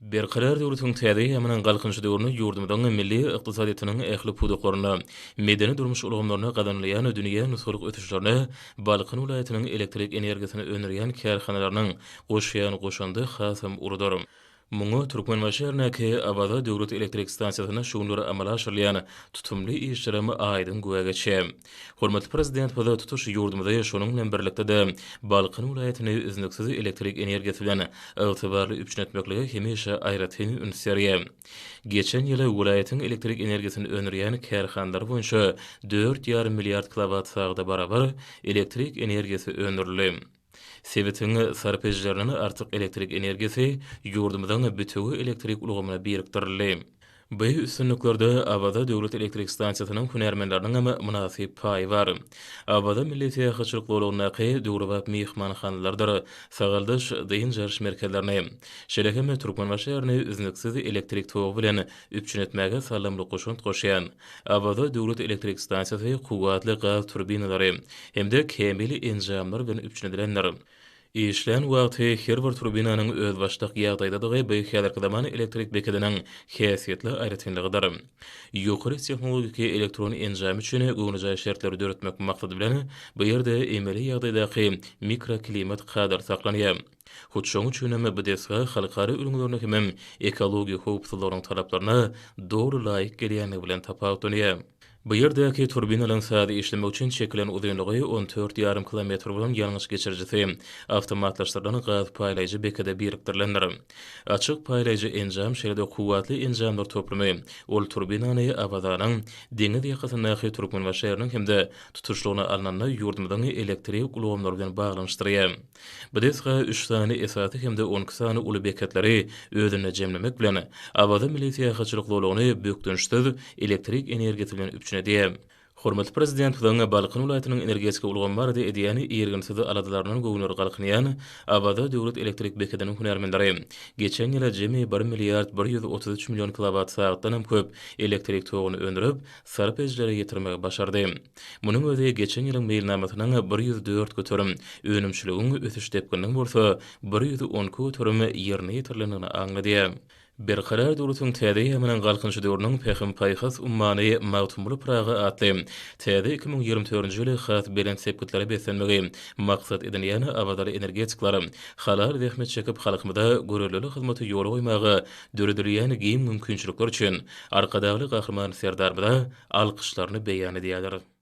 Berkarar döwletiň täze eýýamynyň Galkynyşy döwründe ýurdumyzyň milli ykdysadyýetiniň ähli pudaklarynda, medeni-durmuş ulgamlarynda gazanylýan dünýä nusgalyk ösüşlerine Balkan welaýatynyň elektrik energiýasyny öndürýän kärhanalarynyň goşýan goşandy hasam uludyr. Muňa Türkmenbaşy şäherindäki Awaza döwlet elektrik stansiýasynda şu günler amala aşyrylýan tutumly işlerem aýdyň güwä geçýär. Hormatly Prezidentimiz tutuş ýurdumyzy, şonuň bilen birlikde-de, Balkan welaýatyny üznüksiz elektrik energiýasy bilen ygtybarly üpjün etmeklige hemişe aýratyn üns berýär. Geçen ýyl welaýatyň elektrik energiýasyny öndürýän kärhanalary boýunça dört ýarym milliard kilowat-sagada barabar elektrik energiýasy öndürildi. Sebitiň sarp edijilerinden artyk elektrik energiýasy ýurdumyzyň bitewi elektrik ulgamyna birikdirildi. Bu üstünliklerde Awaza döwlet elektrik stansiýasynyň hünärmenleriniňem mynasyp paýy bar. Awaza milli syýahatçylyk zolagyndaky döwrebap myhmanhanalardyr sagaldyş dynç alyş merkezlerini, şeýle hem Türkmenbaşy şäherini üznüksiz elektrik togy bilen üpjün etmäge saldamly goşant goşýan Awaza döwlet elektrik stansiýasy kuwwatly gaz turbinalary hem-de kämil enjamlar bilen üpjün edilendir. Işlän wagty her bir turbinanyň özbaşdak ýagdaýdadygy bu häzirki zaman elektrik bekediniň häsiýetli aýratynlygydyr. Ýokary tehnologiki elektron enjamy üçin göwnejaý şertleri döretmek maksady bilen, bu ýerde emeli ýagdaýdaky mikroklimat kadaly saklanýar. Hut şonuň üçinem bu desga halkara ülňülerine hemem ekologiýa howpsuzlygynyň talaplaryna doly laýyk gelýändigi bilen tapawutlanýar. Bu ýerdäki turbinalaryň saz işlemek üçin çekilen uzynlygy on dört ýarym kilometr bolan ýangyç geçirijisi awtomatlaşdyrylan gaz paýlaýjy bekede birikdirilendir. Açyk paýlaýjy enjam, şeýle-de kuwwatly enjamlar toplumy ol turbinany Awazanyň deňiz ýakasyndaky Türkmenbaşy şäheriniň hem-de tutuşlygyna alnanda ýurdumyzyň elektrik ulgamlary bilen baglanyşdyrýar. Bu desga üç sany esasy hem-de 12 sany uly beketleri özünde jemlemek bilen, Awaza milli syýahatçylyk zolagyny bökdençsiz elektrik energiýasy bilen üpjün edýär. Hormatly Prezidentimiziň Balkan welaýatynyň energetika ulgamy barada edýän irginsiz aladalaryndan göwünleri galkynýan Awaza döwlet elektrik bekediniň hünärmenleri geçen ýyl jemi bir milliard 133 million kilowat-sagatdan hem köp elektrik toguny öndürip, sarp edijilere ýetirmegi başardy. Munuň özi geçen ýylyň meýilnamasynyň 104 göterim, önümçiligiň ösüş depgininiň bolsa 112 göterim ýerine ýetirilendigini aňladýar. Berkarar döwletiň täze eýýamynyň Galkynyşy döwrüniň Pähim-paýhas ummany Magtymguly Pyragy atly täze 2024-nji ýyly has belent sepgitlere beslenmegi maksat edinýän awazaly energetikler halal zähmet çekip halkymyza göreldeli hyzmaty ýola goýmaga döredilýän giň mümkinçilikler üçin Arkadagly Gahryman Serdarymyza alkyşlaryny beýan edýärler.